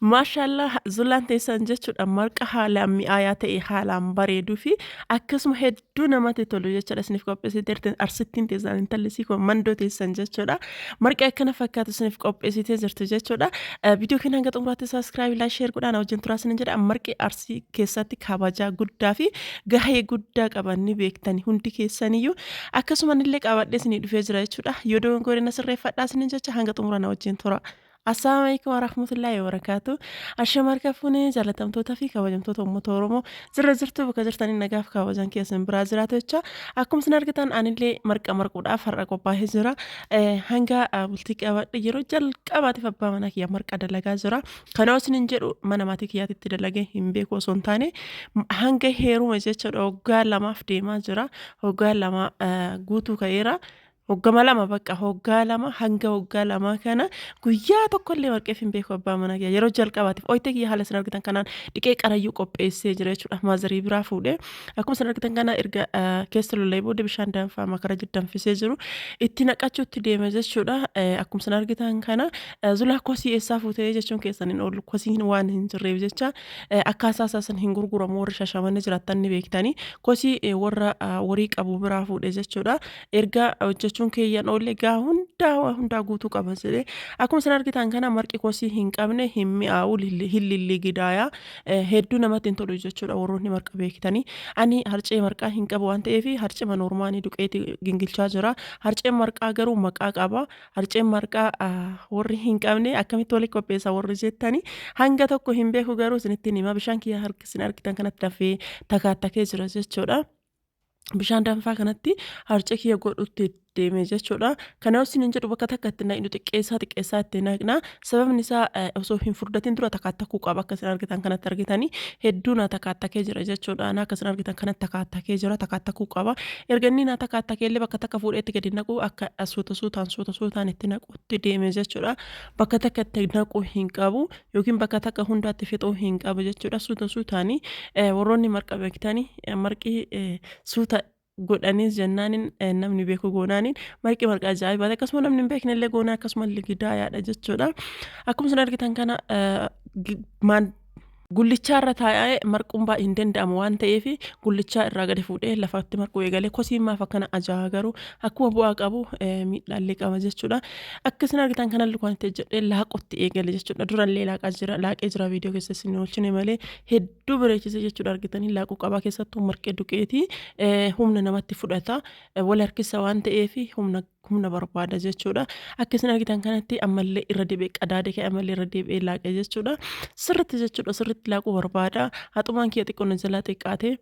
Maashaallah, zulaan teessan jechuudha marqa haalaan mi'aayaa ta'e, haalaan bareeduu fi akkasuma hedduu namatti tolu jechuudha isiniif qopheessitee jirti arsittiin teessan, intalli sii kun mandoo teessan jechuudha. Marqi akkana fakkaatu isiniif qopheessitee jirti jechuudha. Viidiyoo kana hanga xumuraatti subscribe, like, share godhaan wajjin turaa isinin jedha. Marqi Arsii keessatti kabajaa guddaa fi gahee guddaa qaban ni beektani hundi keessaniyyuu. Akkasuma illee qabadhee isinii dhufee jira jechuudha. Yoo dogongore na sirreeffadhaa isinin jecha, hanga xumura na wajjin tura. Assalaamu alaikum warahmatullahi wabarakatuh. Ashama harka fuunee, jaalatamtoota fi kabajamtoota uummata Oromoo jirra jirtu, bakka jirtanii nagaaf kabajan keessan biraa jiraatu jecha. Akkuma isin argitan anillee marqa marquudhaaf har'a qophaa'ee jira. Hanga bultii qabadhe yeroo jalqabaatiif abbaa manaa kiyya marqa dalagaa jira. Kana isin jedhu mana maatii kiyyaatitti dalagee hin beeku osoo hin taane, hanga heeruma jechuudha waggaa 2f deemaa jira. Waggaa 2 guutuu ka'eera. Hoggama 2 bakka hoggaa 2, hanga waggaa 2 kana guyyaa tokkollee marqeef hin beeku abbaa manaa kiyya. Yeroo jalqabaatiif oyitee kiyya haala isin argitan kanaan dhiqee qarayyuu qopheessee jira jechuudha. Maazarii biraa fuudhee akkuma isin argitan kana erga keessa lola'ee booda bishaan danfaa makara danfisee jiru itti naqachuutti deeme jechuudha. Akkuma isin argitan kana zulaa kosii eessaa fuutee jechuun keessan hin oolu, kosiin waan hin jirreef jecha akkaataa isaa san hin gurguramu. Warri Shashamanii jiraattan ni beektanii, kosii warra horii qabu biraa fuudhe jechuudha. Erga hojjechuun keeyyan oolle gaa hundaa waa hundaa guutuu qaba jedhee. Akkuma isin argitan kana marqi kosii hin qabne hin mi'aawu, hin lilligidaayaa, hedduu namatti hin tolu jechuudha. Warroonni marqa beektanii, ani harcee marqaa hin qabu waan ta'eef harcema noormaanii duqeeti gingilchaa jira. Harceen marqaa garuu maqaa qaba. Harceen marqaa warri hin qabne akkamitti walitti qopheessa warri jettanii, hanga tokko hin beeku, garuu isinitti hima. Bishaan kiyya harki isin argitan kanatti dafee takaatakee jira jechuudha. Bishaan danfaa kanatti harcee kiyya godhutti deeme jechuudha. Kana isin hin jedhu, bakka takka itti naqnu xiqqeessaa xiqqeessaa itti naqna. Sababni isaa osoo hin furdatin dura takaattakuu qaba. Akka isin argitan kanatti argitanii hedduu na takaattakee jira jechuudha. Na akka isin argitan kanatti takaattakee jira, takaattakuu qaba. Erga inni na takaattakee illee bakka takka fuudhee itti gadi naqu, akka suuta suutaan suuta suutaan itti naquutti deeme jechuudha. Bakka takka itti naquu hin qabu yookiin bakka takka hundaatti fixuu hin qabu jechuudha. Suuta suutaanii warroonni marqa beektanii marqi suuta godhaniis jennaaniin, namni beeku goonaaniin marqi marqa ajaa'ibaati. Akkasuma namni hin beekne illee goonaa akkasuma ligidaayaadha jechuudha. Akkuma isin argitan kana maan gullichaa irra taa'ee marquun baay'ee hin danda'amu waan ta'eef gullichaa irraa gadi fuudhee lafatti marquu eegalee. Kosiin maaf akkana ajaa'a? Garuu akkuma bu'aa qabu miidhaallee qaba jechuudha. Akka isin argitan kana lukaan itti jedhee laaqutti eegale jechuudha. Durallee laaqaa jira, laaqee jira, viidiyoo keessa isin oolchine malee hedduu bareechise jechuudha. Argitanii laaquu qabaa, keessattuu marqee duqeetii humna namatti fudhata, wal harkisa waan ta'eef humna barbaada jechuudha. Akka isin argitan kanatti ammallee irra deebi'ee qadaadee ka'e, ammallee irra deebi'ee laaqe jechuudha. Sirritti jechuudha, sirritti laaquu barbaada. Haxumaan kiyya xiqqoo na jalaa xiqqaate.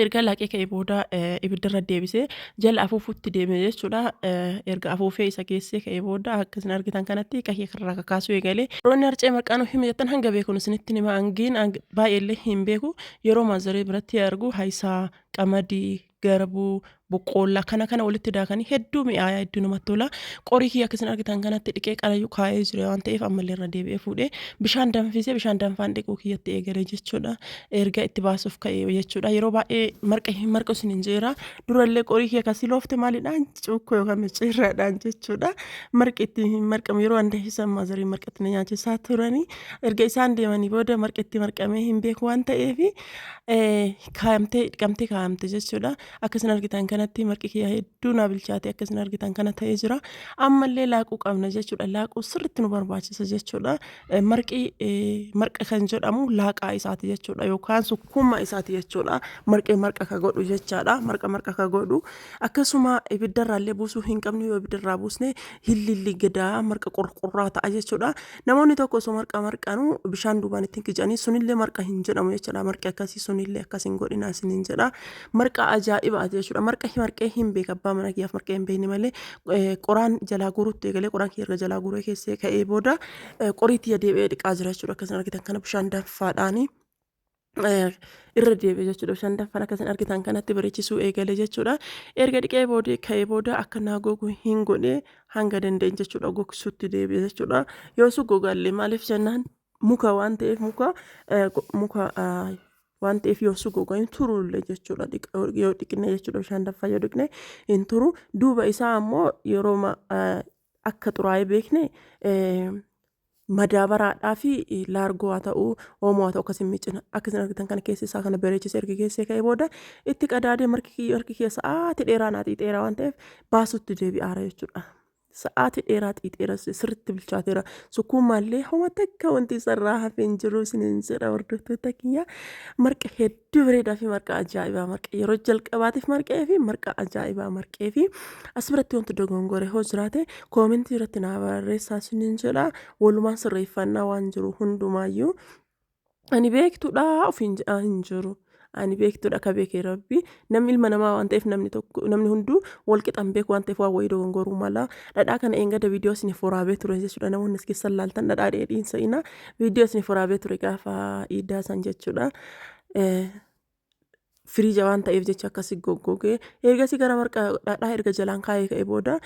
Erga laaqee ka'e booda ibiddarra deebisee jala afuufutti deeme jechuudha. Erga afuufee isa geessee ka'e booda akka isin argitan kanatti qahee irraa kakaasuu eegale. Roonni harcee marqaa nu hime jettan, hanga beekun isinitti hima. Hangiin baay'eellee hin beeku. Yeroo maazaree biratti argu hayisaa, qamadii, garbuu, boqqoollaa kana kana walitti daakanii hedduu mi'aayaa, hedduu namatti tola. Qorii kiyya akka isin argitan kanatti dhiqee qarayyuu kaa'ee jira waan ta'eef ammallee irra deebi'ee fuudhee bishaan danfisee bishaan danfaan dhiquu kiyyatti eegale jechuudha. Erga itti baasuuf ka'e jechuudha. Yeroo baay'ee marqa hin marqu isin hin jeera. Durallee qorii kiyya kasii loofte maalidhaan cuukkoo yookaan micciirraadhaan jechuudha. Marqi itti hin marqamu, yeroo an dahisan maazarii marqa itti na nyaachisaa turanii. Erga isaan deemanii booda marqi itti marqamee hin beeku waan ta'eef kaayamtee dhiqamtee kaayamte jechuudha. Akka isin argitan kanatti marqi kiyya hedduu naa bilchaate, akka isin argitan kana ta'ee jira. Ammallee laaquu qabna jechuudha. Laaquu sirriitti nu barbaachisa jechuudha. Marqi marqa kan jedhamu laaqaa isaati jechuudha yookaan sukkuummaa isaati jechuudha. Marqi marqa ka godhu jechaadha. Marqa marqa ka godhu. Akkasuma ibiddarraallee buusuu hin qabnu, yoo ibiddarraa buusne hillilli gadaa marqa qorqorraa ta'a jechuudha. Namoonni tokko osoo marqa marqanuu bishaan duubaan ittiin qicanii, sunillee marqa hin jedhamu jechuudha. Marqi akkasii sunillee akkas hin godhinaa isiniin jedha. Marqa ajaa'ibaati jechuudha. Marqa marqee hin beeka, abbaa mana kiyyaaf marqee hin beekne malee qoraan jalaa guurutti eegalee, qoraan kiyya erga jalaa guuree keessee ka'ee booda qorii tiyya deebi'ee dhiqaa jira jechuudha. Akkasuma argitan kana bishaan danfaadhaanii irra deebi'e jechuudha. Bishaan danfaan akkasiin argitan kanatti bareechisuu eegale jechuudha. Erga dhiqee booda ka'ee booda akka naa gogu hin godhe, hanga danda'e jechuudha gogsutti deebi'e jechuudha. Yoo su gogallee, maaliif jennaan muka waan ta'eef, muka waan ta'eef yoo su goga hin turullee jechuudha. Yoo dhiqne jechuudha, bishaan danfaa yoo dhiqne hin turu. Duuba isaa ammoo yeroo akka xuraa'ee beekne Madaabaraadhaa fi laargoo haa ta'u, oomoo haa ta'u akkasiin miicina. Akka isin argitan kana keessa isaa kana bareechisee erga geessee ka'ee booda itti qadaadee marki marki kiyya sa'aatii dheeraa naa xiixeera waan ta'eef baasutti deebi'aara jechuudha. Sa'aatii dheeraa xiixeera, sirriitti bilchaateera. Sukkuummaallee homa takka wanti isarraa hafe hin jiru isiniin jedha, hordoftoota kiyya. Marqa hedduu bareedaa fi marqa ajaa'ibaa marqa yeroo jalqabaatiif marqee fi marqa ajaa'ibaa marqee fi as biratti wanti dogongore hoo jiraate koomentii irratti naa barreessaa isiniin jedha. Walumaan sirreeffannaa waan jiru hundumaayyuu. Ani beektuudha ofiin jedhaa hin jiru. Ani beektuudha ka beekee Rabbi. Namni ilma namaa waan ta'eef namni tokko namni hunduu wal qixa hin beeku waan ta'eef waan wayii dogongoruu mala. Dhadhaa kana eengada viidiyoo isiniif waraabee ture jechuudha. Namoonni as keessan laaltan dhadhaa dheedhiin sa'ina. Viidiyoo isiniif waraabee ture gaafa iidaa san jechuudha. Firiija waan ta'eef jecha akkasi goggogee ergasii gara marqa dhadhaa erga jalaan kaa'ee ka'e booda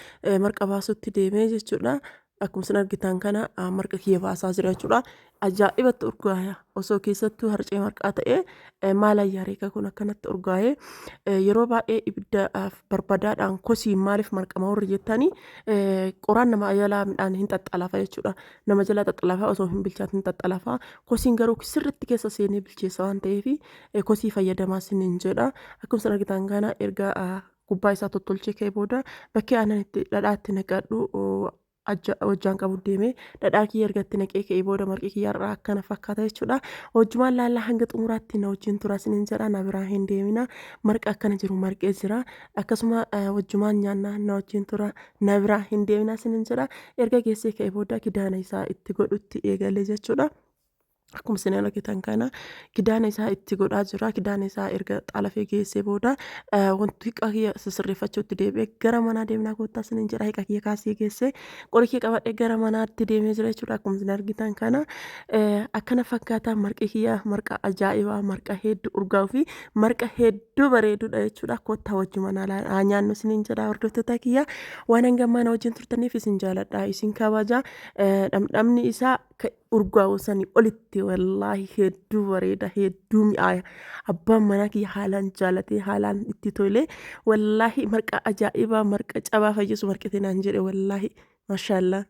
marqa baasutti deemee jechuudha. Akkuma isin argitan kana marqa kiyya baasaa jira jechuudha. Ajaa'ibatti urgaaya. Osoo keessattuu harcee marqaa ta'ee maal ayyaaree kun akkanatti urgaa'ee. Yeroo baay'ee ibidda barbadaadhaan kosiin maaliif marqama warri jettanii, qoraan nama jalaa midhaan hin xaxxalafa jechuudha. Nama jalaa xaxxalafa, osoo hin bilchaatin xaxxalafa. Kosiin garuu sirriitti keessa seenee bilcheessa waan ta'eef kosii fayyadamaa isiniin jedha. Akkuma isin argitan kana erga gubbaa isaa tottolchee ka'ee booda bakkee aannan itti dhadhaa itti naqadhu hojjaan qabu deemee dhadhaa kiyya erga itti naqee ka'ee booda marqi kiyya irraa akkana fakkaata jechuudha. Hojjumaan laallaa hanga xumuraatti na wajjin tura isiniin jedha, na biraa hin deemina. Marqa akkana jiru marqee jira. Akkasuma wajjumaan nyaannaa, na wajjin tura, na biraa hin deemina isiniin jedha. Erga geessee ka'ee booda kidaana isaa itti godhutti eegale jechuudha. Akkuma isin argitan kana kidaana isaa itti godhaa jira. Kidaana isaa erga xalafee geessee booda wanti hiqa kiyya sisirreeffachuutti deebi'ee gara manaa deemnaa koottaa isiniin jedha. Hiqa kiyya kaasee geessee qori kiyya qabadhee gara manaatti deemee jira jechuudha. Akkuma isin argitan kana akkana fakkaata marqi kiyya, marqa ajaa'ibaa, marqa hedduu urgaa'uu fi marqa hedduu bareedudha jechuudha. Koottaa wajjuma haa nyaannu isiniin jedha, hordoftoota kiyya. Waan hanga ammaa na wajjin turtaniif isin jaaladha, isin kabaja. Dhamdhamni isaa ka urgaa'u sanii olitti wallaahi hedduu bareeda, hedduu mi'aaya. Abbaan manaa kiyya haalaan jaalatee, haalaan itti tolee, wallaahi marqa ajaa'ibaa, marqa cabaa fayyisu marqite naan jedhe, wallaahi maashaallaa.